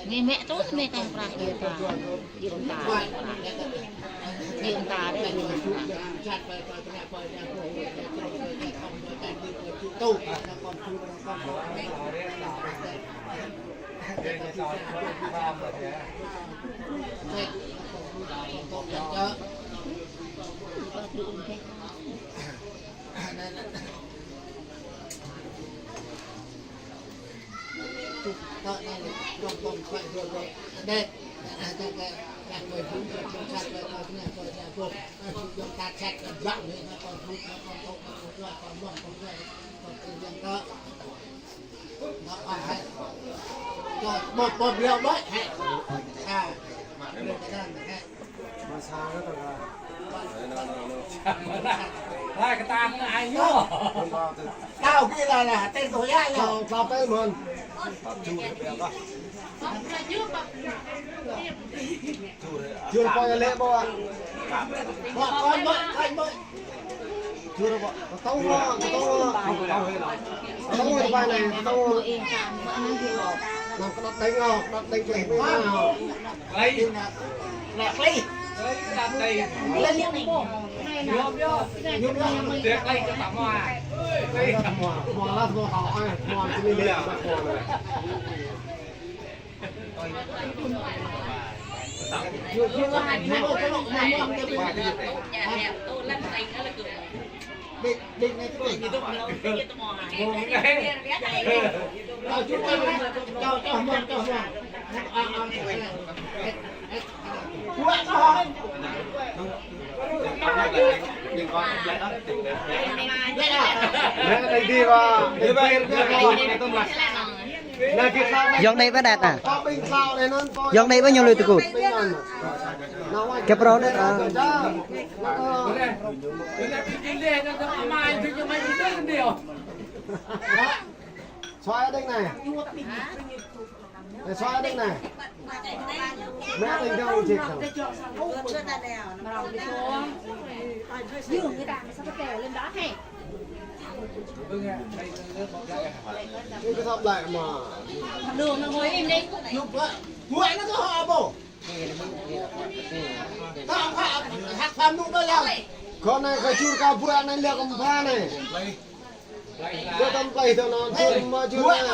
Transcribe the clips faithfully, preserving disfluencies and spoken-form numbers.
Mẹ, mẹ tui mẹ kơ prăk yơh ta. Yơh ta. Yơh ta dêh. Hai, kơ ta anai ñu. Tao kia lah, lah, tên tôi ya, ya. Tao, tao tên mơ̆n. Jur pơ lĕ ƀô̆. Ƀô̆, con ƀô̆, con ƀô̆. Jur ƀô̆. Tao ƀô̆, tao ƀô̆. Tao ƀô̆, tao ƀô̆, tao ƀô̆. Nang kơnăp đeng ngŏ, kơnăp đeng klih ƀing ngŏ. Klih. Klih. Klih. Klih. Klih. Klih. Klih. Klih. Klih. Klih. Klih. Yŏng đei ƀơi đet ah. Yŏng đei ƀơi ñu lui tơkut. Kơ prô đet ah. Xoay đeng anai. Ê, xoay đeng anai. Mẹ đeng dâu chịu không? Ui, kơ thăm lại mà. Ui, nó có họ bố. Tao hăk, hăk pham nŭ ƀơi lăng. Kơ anai kơ jur kơ bruă anai lĕ kơ mơ̆ anai. Kơ tăm plei tơ anŭn, jur mă jur anai.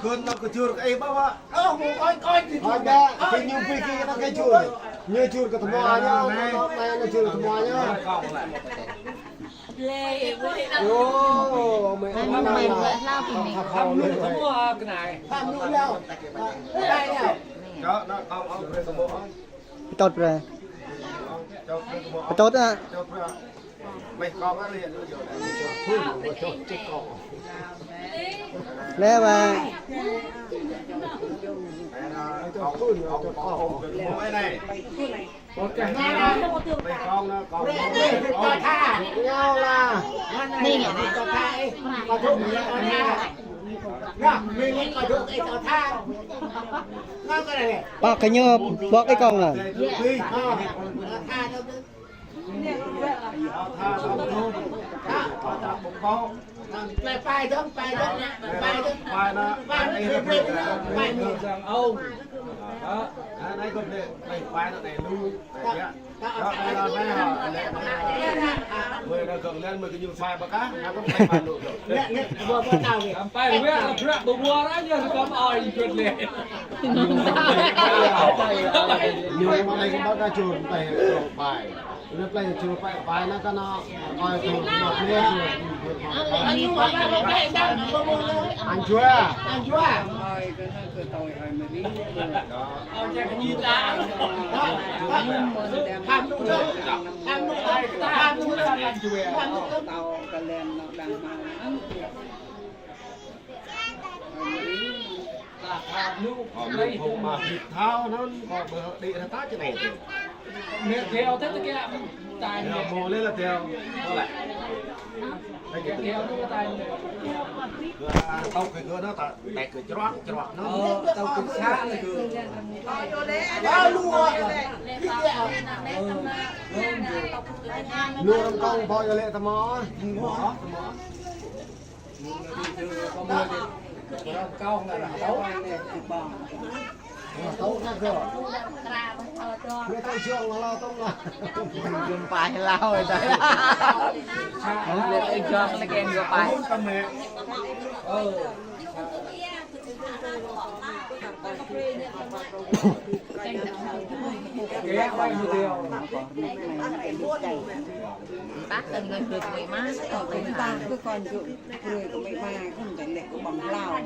Kơ anŭn kơ jur kơ ih ƀă. Ơ, mơ̆ ơi, ơi, kơ ñu ƀu kơ kơ jur. Ñu jur kơ tơmua ñu, anŭn anai ñu jur kơ tơmua ñu. Ơ, mẹ ơi, mẹ ơi. Hăm lu tơmua kơ anai. Hăm lu leo. Ơ, anai leo. Kơ anŭn kơ ơi, kơ tơmua ơi. Pơtôt brơi. Pơtôt ah. Lĕ ba. Ngao lah. Ƀă kơ ñu ƀŏk ih kông ah. Ñu mă lĕ kơ ƀă kơ jur, ƀă kơ pai. Ñu plei jur pai, pai anŭn kơ anŭn, pai jur, ñu mă lĕ jur. Anjua. Anjua. Thao anŭn, kơ ƀơi đĭ rơta čơnai. Mẹ kéo thế tôi kia. Tài mẹ. Mô lên là theo. Mô lại. Kéo tôi tài mẹ. Tao cái gỡ nó ta, tay cái chroak, chroak nó. Ờ, tao cái xã là cứ. Ba lúa. Lúa rong kong bao giờ lẹ tao mò. Mò. Tắt lên người được mẹ má, còn mẹ má. Tao cứ coi juk brơi kơ mẹ ba, không phải lĕ kơ ƀơ̆ng hlâo.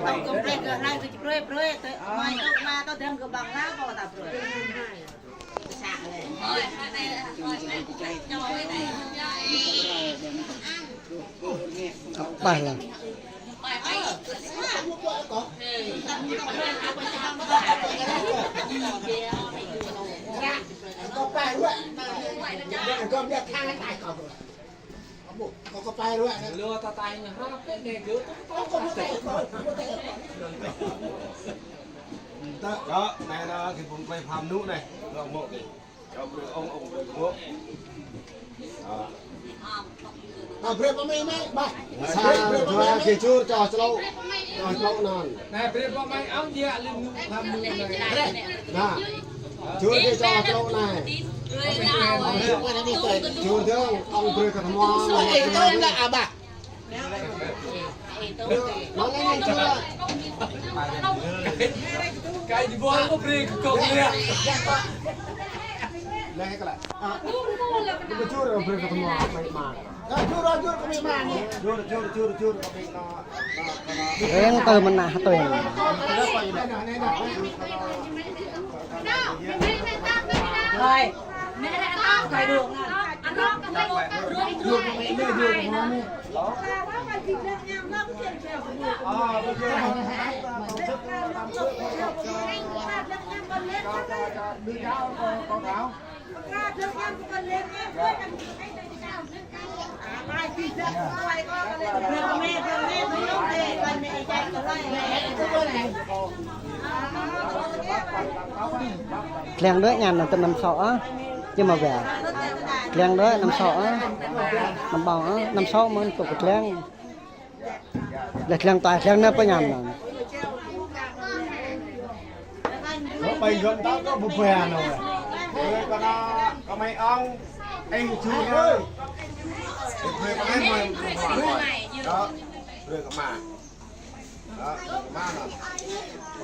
Tao kơmplĕt kơ hlâo kơ brơi, brơi, tơ, mai tơ, mai tơ dơ̆ng kơ ƀơ̆ng hlâo, kơ ta brơi. Sạ lĕ. Ƀah lah. Lua ta tai ñu hrăp, nê gơ̆ tŭ tŭ. Tơ, anai anai, kơ phung plơi pha mơnŭ anai, lŏ mŏk kơ. Kơ brơi ŏng, ŏng brơi mŏk. Kơ brơi pơmĭn mơ̆n, ƀah. Sa, dua, kơ čur, čŏh člŏ. Čŏh člŏ anŭn. Anai brơi pơmĭn ŏng, djă lĕ mơnŭ pha mơnŭ anai. Anai. Čur dih čŏh člŏ anai. Čur dih ŏng brơi kơ tơhmua. Ih, tơm lah, abah. Mơ̆ng anai čur. Kơ dih ƀuh kơ brơi kơ kong lĕ. Lĕ kơ lĕ. Kơ čur ŏng brơi kơ tơhmua, mơ̆ng mơ̆ng. Čur, čur, čur kơ mơ̆ng mơ̆ng. Čur, čur, čur, čur kơ mơ̆ng mơ̆ng. Eng tơ mơnah tơ. Hai. Kleng đuaĭ ñan anŭn tơ anăm sŏ ah. Či mă wĕ. Kleng đuaĭ anăm sŏ ah. Anăm ƀơ̆ng ah. Anăm sŏ mơ̆n tŭ kơ kleng. Lĕ kleng tuai kleng anai pơñam anŭn. Ƀai gơ̆n ta kơ bơbê anŭn. Ơ, kơ anai, kơ mơi ŏng, eng čur ơi. Brơi kơ mơi, mơi, mơi. Đó, brơi kơ mă. Đó, brơi kơ mă anŭn.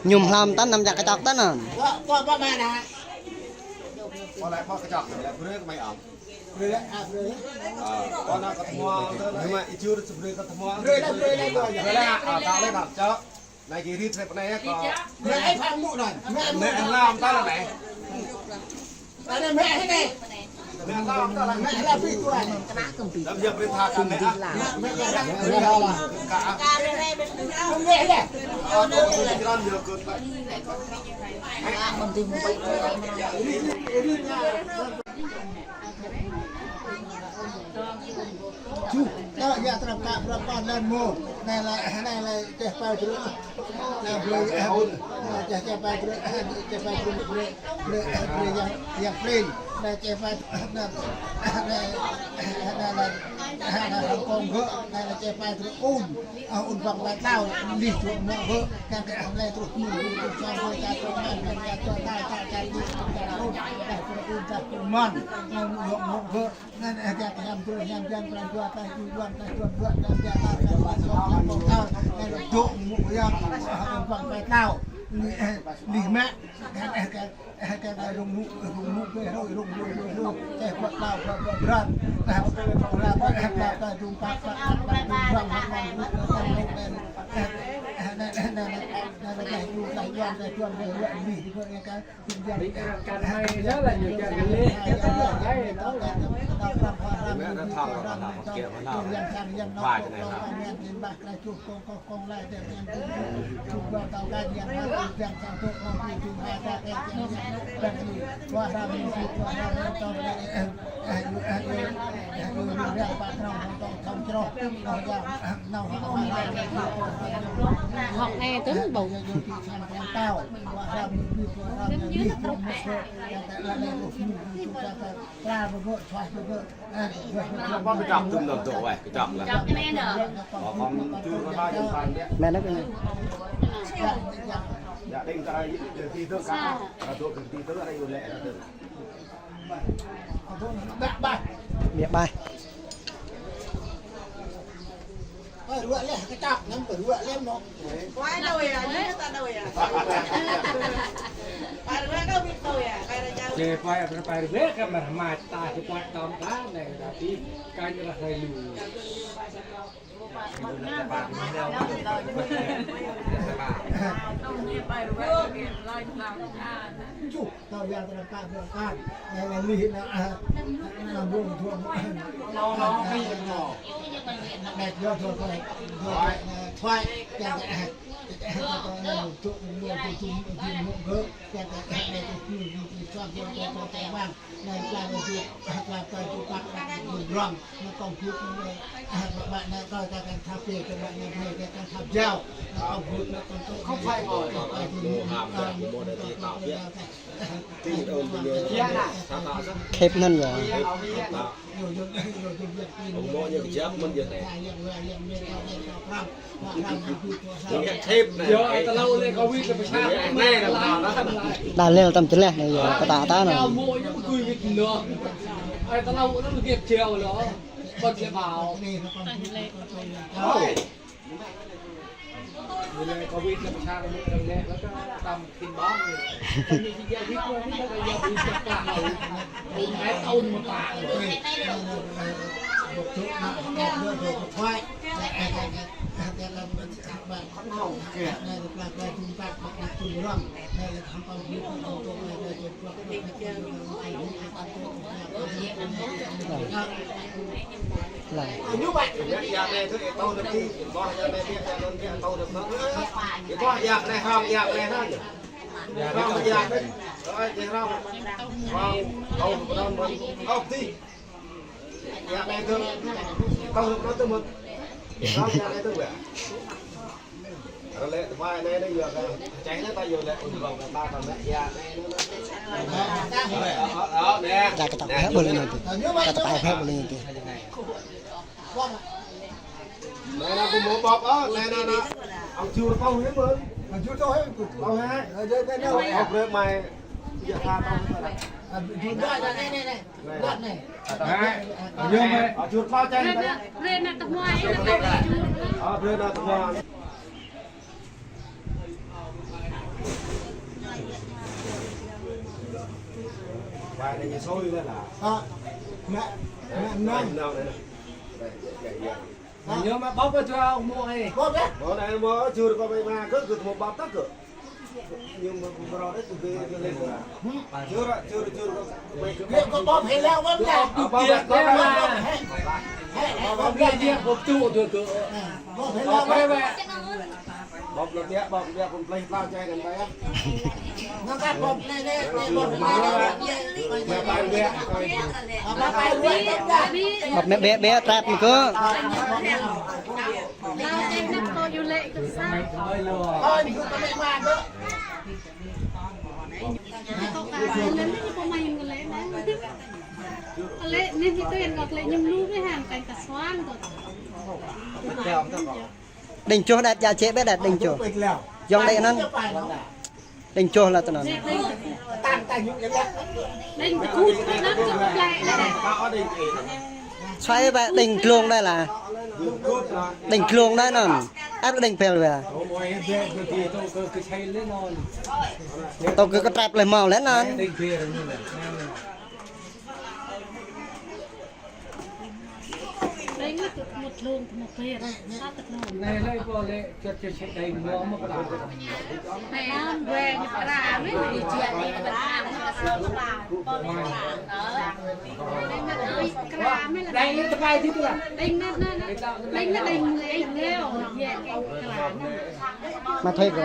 Ñum hlăm tăn anăm jak kơčŏk tăn anŭn. Ƀu, ƀu, ƀu mă anŭn. Ƀu lĕ ƀu kơčŏk, lĕ brơi kơ mơi ŏng. Brơi lĕ, a, brơi. Ơ, kơ anai kơ tơhmua, ñu mă ih čur brơi kơ tơhmua. Brơi lĕ, brơi lĕ, brơi lĕ. Brơi lĕ, a, ta lĕ anŭn, čŏk. Anai kơ rĭm hrĕp anai yơh kơ. Mă ai phang mŭk anŭn. Mă, mă, mă hlăm ta lĕ anai. Anai mă anai. Mă hlăm ta lĕ. Mă hlăm pi tu anai. Lăm yơh brơi tha kơ mă ah. Mă, mă, mă, mă hlăm. Kơ ah. Mă anai. Ơ, anai, anai, anai, anai. Ču, ta yă trăp kă prăp pă lăn mô. Anai lĕ, anai lĕ, čeh pai brơi. Anai brơi, eh, brơi. Čeh, čeh pai brơi, eh, čeh pai brơi, brơi, brơi, eh, brơi yang, yang plin. Anai čeh pai, anai, anai, anai, anai, anai, anai, kong gơ̆, anai lĕ čeh pai brơi un. Ah, un păng pai tlao, lih čuă mŏk gơ̆. Kăn kơ anai truh mơ̆n, truh čang brơi, čang čang man, čang čang tai, čang čang tu, čang čang un. Anai brơi un, čang brơi man. Anai mơ̆ yŏk mŏk gơ̆. Anai, eh, kiăng hiam brơi, hiam kiăng brơi, dua, tai, dua, tai, dua, dua, tai, dua, tai, dua, tai, dua, tai, dua, tai, dŏ mŭk yơh, ah, ƀăng pai tlao. Lih, eh, lih mă, eh, eh, eh, eh, rŭng mŭk, rŭng mŭk, rŭng mŭk, rŭng mŭk, rŭng mŭk, eh, ƀăng tlao, ƀăng, ƀăng, ƀăng, eh, ƀăng tlao, ƀăng tlao, ƀăng tlao, ƀăng tlao, ƀăng tlao, ƀăng tlao, ƀăng tlao, ƀăng tlao, ƀăng tlao, ƀăng tlao, eh, eh, eh, eh, Hŏk e tơm bông. Apa kơčŏk tơm nŏ dŏ weh, kơčŏk lah. Kơčŏk kơnai nŏ. Ơ, kơm ču kơnai jơ̆ng păn biă. Mĕt nŏ kơnai. Biă, biă. Biă, đing kơrai yơh, kơnai tơl kă. Kơnai tơl kơnai tơl, kơnai yơh lĕ, kơnai tơl. Biă ƀai. Ơ, ruă leh, kơčŏk, năm pơ ruă leh nŏ. Pai nao ya, ñu ta nao ya. Pai ruă kơ wĭt nao ya, pai ra jao. Či pai, pai ruă kơ mah mah ta, či pai tơm ta, nai, tapi kan rah rai lu. Pai ruă kơ wĭt nao ya. Tao yang tơlơi kơ kơ kơ. Ơ, ơ, lih na, ơ, ơ, bông thuông. Nao, nao, phi nao. Nao, nao, thuông, thuông, thuông, thuông, thuông, thuông, thuông, thuông, Không phải rồi. Khep năn yơh. Đa lel tăm čơleh anai yơh, kơ ta ta anai. Lah. Ra kơ ta pơhĕ ƀơi lĕ anai tih. Kơ ta pơhĕ ƀơi lĕ anai tih. Anai anai kơ mơ̆ ƀơ̆p, ơ, anai anai anai. Ang jur tơ̆ hĭ mơ̆n. Ang jur tơ̆ hĭ. Tơ̆ hĭ. Ơ, brơi mai. Ia tha tơ̆ hĭ. Ang jur tơ̆ hĭ. Anai, anai, anai. Anai. Anai. Ang jur tơ̆ hĭ. Brơi anai tơ̆ hmua. Ơ, brơi anai tơ̆ hmua. Ơ, mă, mă, mă. Ñu mă ƀơ̆p kơ jua mơ̆ ê. Ƀơ̆p ê. Mơ̆ anai mơ̆ jur kơ mă mă kơ, kơ mơ̆ ƀơ̆p tơ̆ kơ. Ƀơ̆p mă ƀĕ ƀĕ trap mơ̆ kơ. Đing čuh đĕt, djă čĕ ƀĕ đĕt đing čuh. Yŏng đĕ anŭn. Đing čuh lah tơnăn. Xoay ƀĕ đing glông đơi lah. Đing glông đơi anŭn. Ăt đing pel wĕ. Tơ̆ kơ kơtrap leh mâo leh anŭn. Lông tơ mă pê ră, sat tơ lông. Anai lĕ pô lĕ čăt čăt čăt đai mơ̆ mơ̆ pla. Anai, wĕ ñu pla, wĕ ñu jia anai pla. Đai ñu tơpai dih tơ lah. Đai ñu, đai ñu, đai ñu, đai ñu, đai ñu, đai ñu. Mă thơi kơ.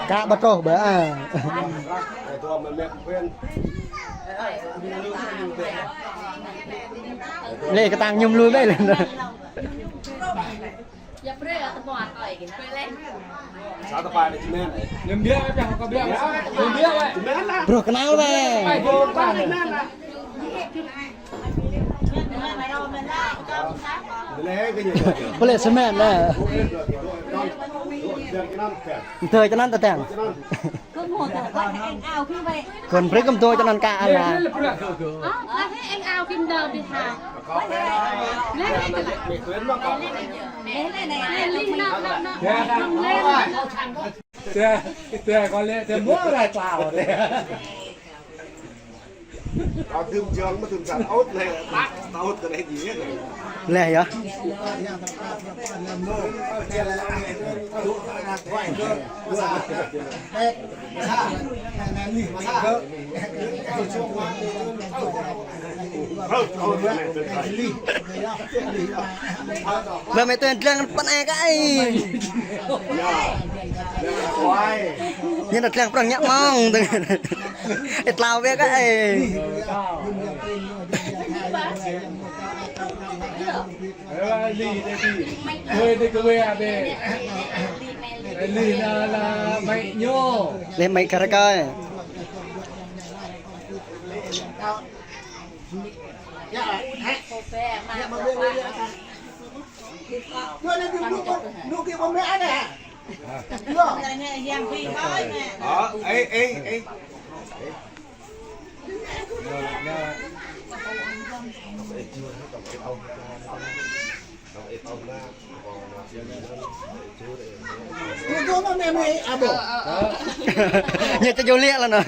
Kă ƀu truh ƀă. Lĕ kơtang ñu lui ƀĕ lĕ. Bruh kơnăl ƀĕ. Pơlĕ sơmen lah. Tơdơi čơnăn tơdang. Kơn brơi kơ tơdơi čơnăn kă lah. Tơdơi, tơdơi, kâo lĕ, tơdơi mơ̆ rai tlao tơdơi. Kâo dưm jơ̆ng mơ̆ dưm sat ôt lĕ, tăk, sat ôt kơ lĕ dih. Lĕ yơh. Ƀơi mơi tui lăng pơ anai kơ ai. Ñu lăng prŏng ñă mơ̆ng. Ih tlao ƀĕ kơ ai. Lĕ mơi kơ rơkơi. Ñu čơjô liă lăn anai.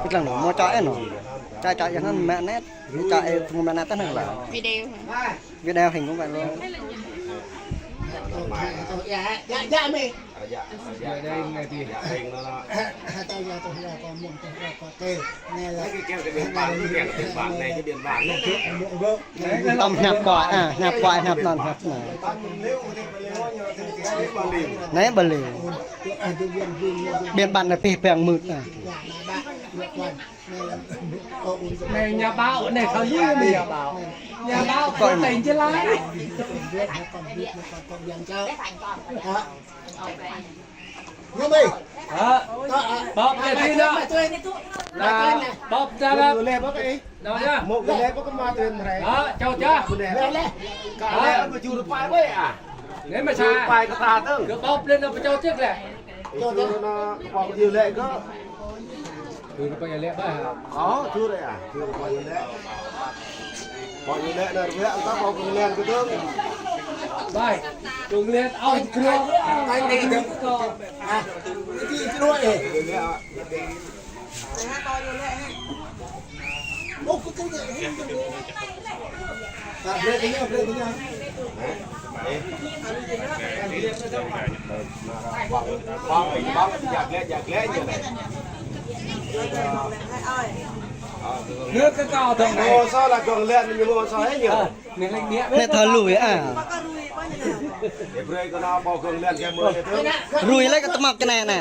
Ih lăng anŭn, mơ̆ čă ih anŭn. Čă, čă ih anŭn mă net. Čă ih tơngu mă net tơnăng lah. Video. Video hình cũng vậy luôn. Tơm hiăp kơ, à, hiăp kơ, hiăp anŭn, hiăp anŭn. Anai ƀơi. Biên bản anai pih peng mưt, à. Anai nhà báo, anai thâo lui anai nhà báo. Nhà báo kơ tỉnh Gia Lai. Hă? Bóp kơ tui nă. Bóp kơ tui nă. Hă, čô čah. Anai mă sa. Kơ bóp lên nă pơčô čih lĕ. Čô čah. Kơ bóp kơ tui lĕ kơ. Tui kơ pô yơh lĕ ƀă hă? Ơ, tui lĕ ah, tui kơ pô yơh lĕ. Pô yơh lĕ nă rơwĕ, ƀă pô kơ lĕ kơ tơm. Ƀă, tui lĕ, ơ, tui lĕ. Ah, tui lĕ ah. Anai kơ kâo dơ̆ng anai. Anai thâo lui ah. Rui lĕ kơ tơmăk kơ anai anai.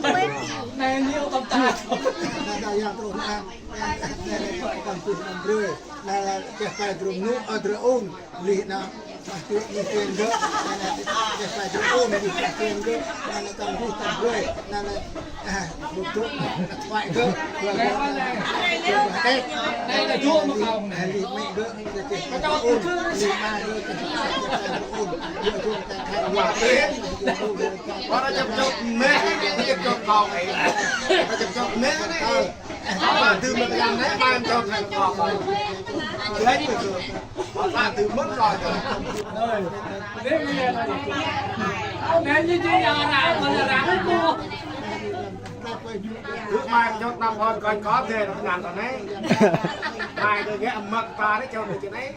Anai ñu kơ̆m ta. Anai yang truh anai. Anai lĕ kơ̆m tih anăm brơi. Anai lĕ čeh pai drơi ñu, ơ, drơi ôn. Lih anai. Ƀah tui lih tui gơ̆. Anai lĕ čeh pai drơi ôn. Lih tui gơ̆. Anai lĕ kơ̆m tih kơ̆m brơi. Anai lĕ, ah, lŭk tŭ. Kơ̆m tih gơ̆. Anai lĕ, anai lĕ dŏ mă kâo anai. Lih mĕ gơ̆. Anai lĕ čeh pai drơi ôn. Lih ama gơ̆. Anai lĕ čeh pai drơi ôn. Ƀu djơ̆ tơlơi khan. Ƀu djơ̆. Ƀu djơ̆ čŏk mĕ, ƀu djơ̆ čŏk kâo anai. Ƀu djơ̆ čŏk mĕ anai. Ƀu djơ̆ mơ̆n anai, ƀu djơ̆ čŏk kâo. Ƀu djơ̆ mơ̆n anai. Ơ, anai ñu či yua arăng, arăng anai. Ƀu djơ̆ čŏk anăm ƀôn kơ̆n kâo dêh, anŭn anai. Anai dêh gơ̆ amăk ta anai čŏk anai.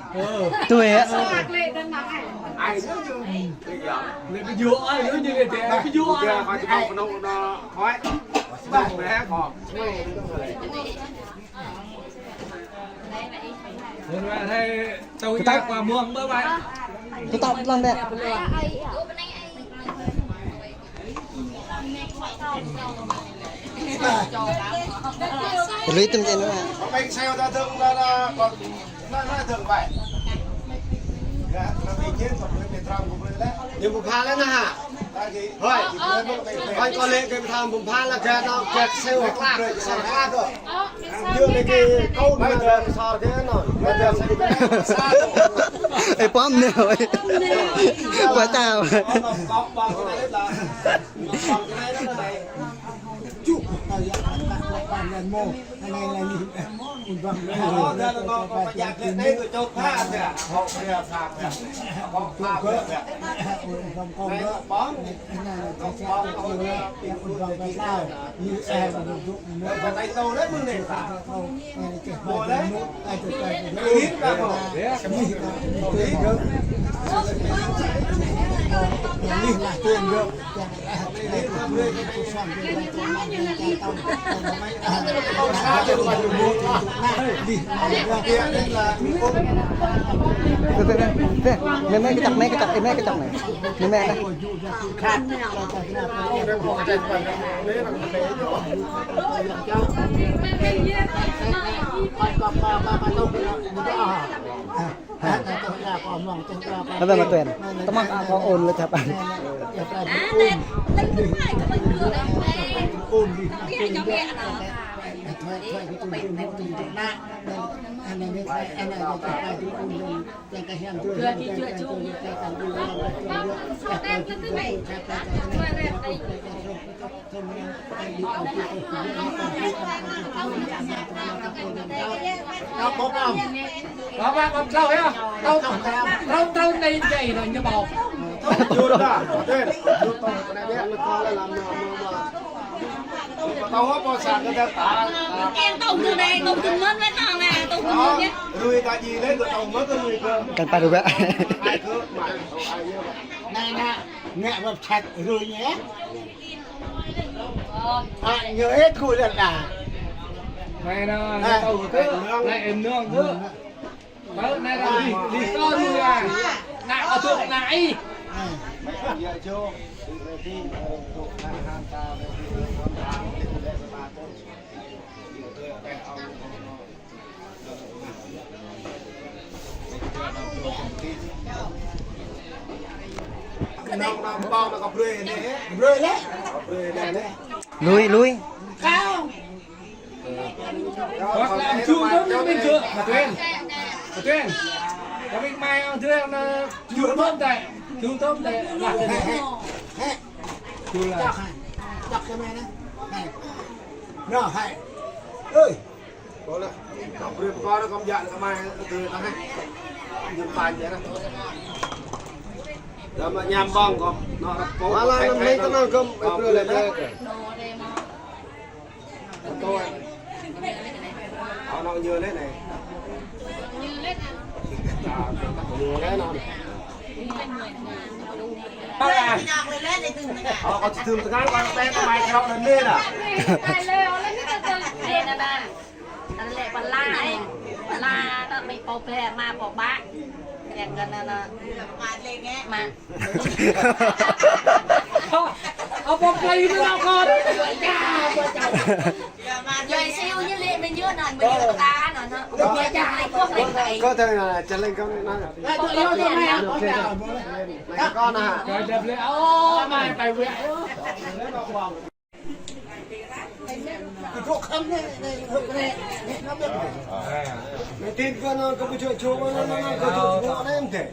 Tui hă? Ai, ñu, ñu. Lĕ ƀu djơ̆, ai, ñu, ñu, lĕ tĕ, ƀu djơ̆, ai. Ƀu djơ̆, kâo či kâo pơnŭk anŭn, thôi. Ƀah mĕ kâo. Hơ̆n wă, hai, tui yua kơ mơ̆ng ƀơ wă. Tơtŏk lăng đĕ. Lui tơm čen mơ̆. Ñu ƀu pha lĕ anai hă? Hơi. Hơi, kâo lĕ kơ pơthâo ƀu pha lĕ gah anŭn, gah sêu klă, sơr klă kơ. Yua lĕ kơ kâo anŭn, sơr kơ anŭn. Ê, pom nè, ơi. Ƀă tao. Tê, tê, tê, tê. Mẹ, mẹ, kơčŏk, mẹ, kơčŏk, ê, mẹ, kơčŏk, mẹ. Mẹ, mẹ, mẹ. Hơdơr mă tuen. Tơmă kơ kâo ôn lĕ čăp. Tao bơ̆ ƀăm tlâo yơh. Tao, tao, tao anai djai anŭn ñu ƀơ̆. Em tao gơ anai, tao gơ mơ̆n wơ̆t anŭn anai, tao gơ mơ̆n yơh. Rui ta ji lĕ, gơ tao mơ̆n gơ rui gơ. Kan pa rui bă. Anai anai, ngă wơ̆t čăt rui anai. Ă, ñu ĕt kơ lĕ anai. Anai anai, anai tao gơ, anai em nong gơ. Tao anai anai, lih, lih kơ rui anai. Anai kơ tŭk anai ih. Lui, lui. Hoặc là ông Chu Tôm mình dựa, Hả Tuyên. Hả Tuyên. Có bị mai ông Tuyên là Chu Tôm tại, Chu Tôm tại là cái gì? Chu là. Chọc hả? Chọc cho mày nè. Hay. Nó hay. Ơi. Có lẽ. Có brơi có nó không dạy là mai cái Tuyên nó hay. Nhưng mà vậy đó. Đó mà nhằm bong không? Nó là cố. Mà là nó thấy mấy nó cái nó không, không, brơi lĕ. Tôi. Họ nói như thế này. Như thế nào? À, tôi cắt như thế nào? Bác à. Họ có chữ thương tiếng Anh, con bé của mày theo lần này à? Đây là bà. Ăn lẹ bà la ấy. Bà la đó, mày bố bè mà bố bác. Em gần là, là. Mà. Ơ, ơ, bố play nó nào con. Rồi siêu như lệ mình nhớ nè, mình nhớ ta nè, nè. Ơ. Ai quốc mình phải. Có thể là Trần Linh không nói. Lại tụi yêu cho mày à? Ok. Mày có con à? Trời đẹp lệ. Ô, mày phải về. Mày tin con nó có cái chuyện chuông nó, nó, nó có chuyện chuông nó em thế.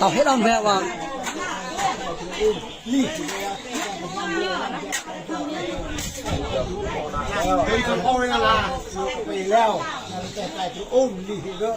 Tao hết ông về mà. Ê, tao ơi là, là, tao phải leo, tao phải ôm đi, thì gỡ.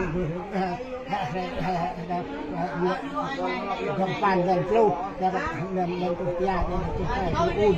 Gom pan dan pluh, dan, dan, dan pluh tiga, dan pluh tiga, dan pluh un.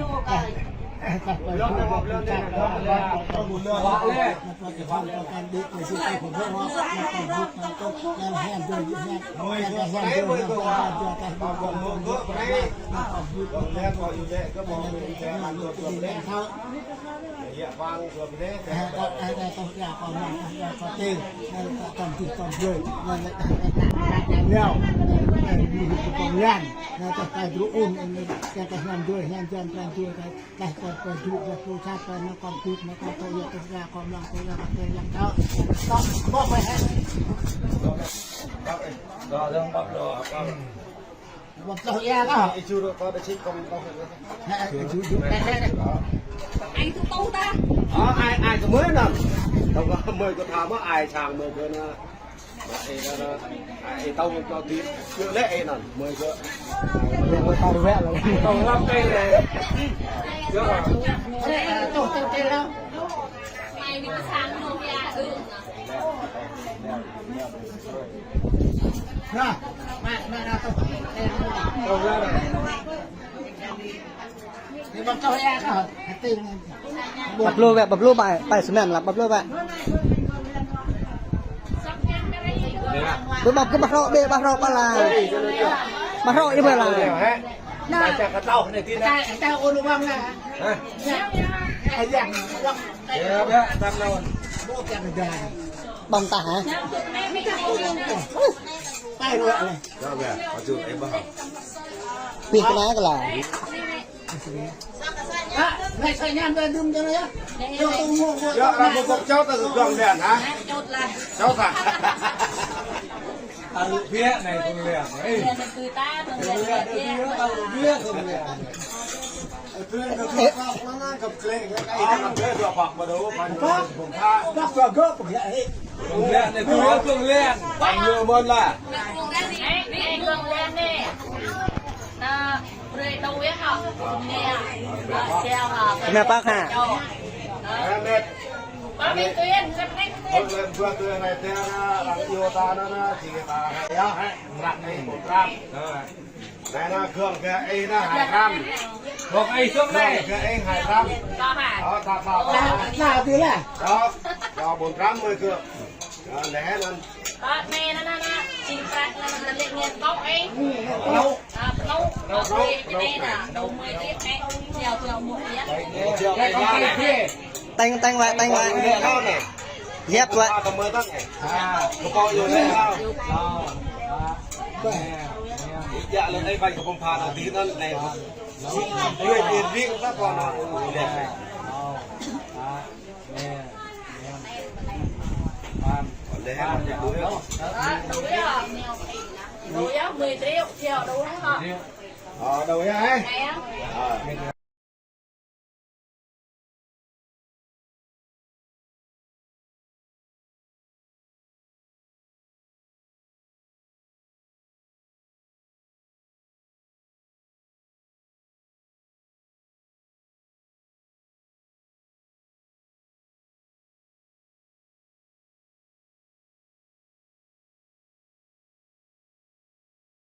Ai tŭ tŭ ta. Ơ, ai, ai kơ mơi anŭn. Tơdah kơ mơi kơ tha mă, ai sang mơi kơ anŭn. Ai, ai, ai, tơdah kơ tih, kơ lĕ ai anŭn, mơi kơ. Mơi tơdah wĕ lĕ. Tơdah lăp kơ lĕ. Yơh. Ơ, tŭ tŭ tŭ lĕ. Mai ni pơsang lu ya, ư. Nah, mai, mai, nah, tŭ. Ơ, lah. Ƀăp lu wĕ, ƀăp lu ƀai, ƀai sơmen lah, ƀăp lu wĕ. Ƀu ƀăp kơ ƀăp hrŏ, ƀĕ ƀăp hrŏ ƀa lah. Ƀăp hrŏ yơh ƀa lah. Ƀơ̆ng tah hă? Pih kơna kơ lah. Yơh, ră mơ̆ bŏk čŏt ta gơ̆ng lĕn hă? Čŏt hă? Alŭ biă anai kơ lĕn. Ê. Kơ lĕn, kơ lĕn, kơ lĕn. Kơ lĕn anai kơ lĕn. Kơ lĕn. Kơna păk hă? Anai na gơ̆ng kơ ih na hai hrăm. Gơ̆ng ih gơ̆ng anai. Gơ̆ng kơ ih hai hrăm. Ơ, ta, ta, ta. Ơ, ơ, ƀôn hrăm mơi kơ. Ơ, lĕ anŭn. Ơ, anai, anŭn, anŭn, anŭn. Čih prăk anŭn, anŭn, lĕ ngă tŏk ih. Pơnŭ. Ơ, pơnŭ. Pơnŭ, pơnŭ. Anai na, dŏ mơi ih, ih. Jao, jao mơi ih. Tĕng, tĕng wĕ, tĕng wĕ. Yap wĕ. Ơ, đâu ya, ê? Ơ.